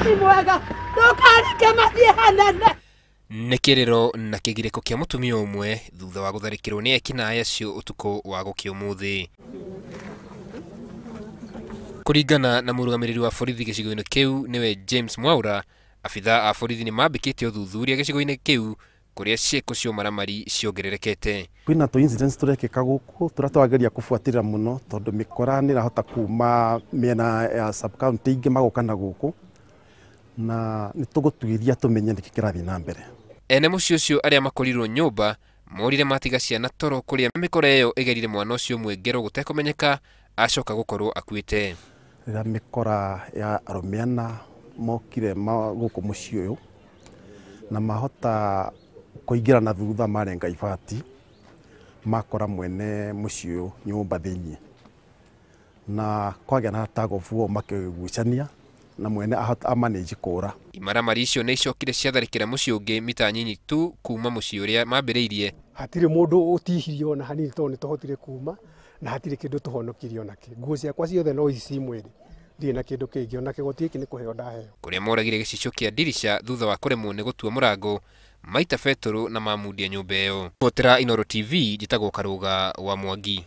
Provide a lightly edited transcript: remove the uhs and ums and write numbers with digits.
Ti mwega, ndũkareke mathiĩ hanene. Nĩ kĩrĩro na kĩgirĩko kĩa mũtumia ũmwe thutha wa gũtharĩkĩrwo nĩ ekinaĩ acio ũtukũ wa gũkĩa ũmũthĩ. Kũringana na mũrũgamĩrĩri wa borithi gĩcigo-inĩ kĩu nĩwe James Mwaura, abithaa a borithi nĩ mambĩkĩte ũthuthuria gĩcigo-inĩ kĩu kũrĩa ciĩko cia ũmaramari ciongererekete. Kwĩna tũ incidents tũrekĩka gũkũ tũrĩa tũrageria kũbuatĩrĩra mũno tondũ mĩkora nĩ ĩrahota kuma mĩena ya sub county ingĩ magoka na gũkũ, na nĩ tũgũtuĩria tũmenye nĩkĩ kĩrathiĩ na mbere. Ene mũciĩ ũcio arĩa makorirwo nyũmba morire matiga ciana toro kũrĩa mĩkora ĩyo ĩgerire mwana ũcio ũmwe ngero gũtekũmenyeka acoka gũkorwo akuĩte. Rĩrĩa mĩkora ya arũme ana mokire gũkũ mũciĩ ũyũ na mahota kũingĩra na thutha marenga ibati makora mwene mũciĩ ũyũ nyũmba thĩiniĩ, na kwagĩa na tug of war makĩgucania na mwene amanage kũra. Imaramari icio nĩ icokire ciatharĩkĩra mũciĩ ũngĩ mita nyinyi tu kuma mũciĩ ũrĩa mambĩrĩirie. Hatirĩ mũndũ ũtihirio ona hanini tondũ nĩ tũhotire kuma na hatirĩ kĩndũ tũhonokirie onakĩ. Nguo ciakwa ciothe no ici ci mwĩrĩ, ndirĩ na kĩndũ kĩngĩ, ona kĩgoti gĩkĩ nĩ kũheo ndaheo. Kũrĩa moragire gĩcicio kĩa ndirica thutha wa kũremwo nĩ gũtua mũrango maita betũrũ na mamundia nyũmba ĩyo. Gũtĩra Inooro TV, njĩtagwo Karũga wa Mwangi.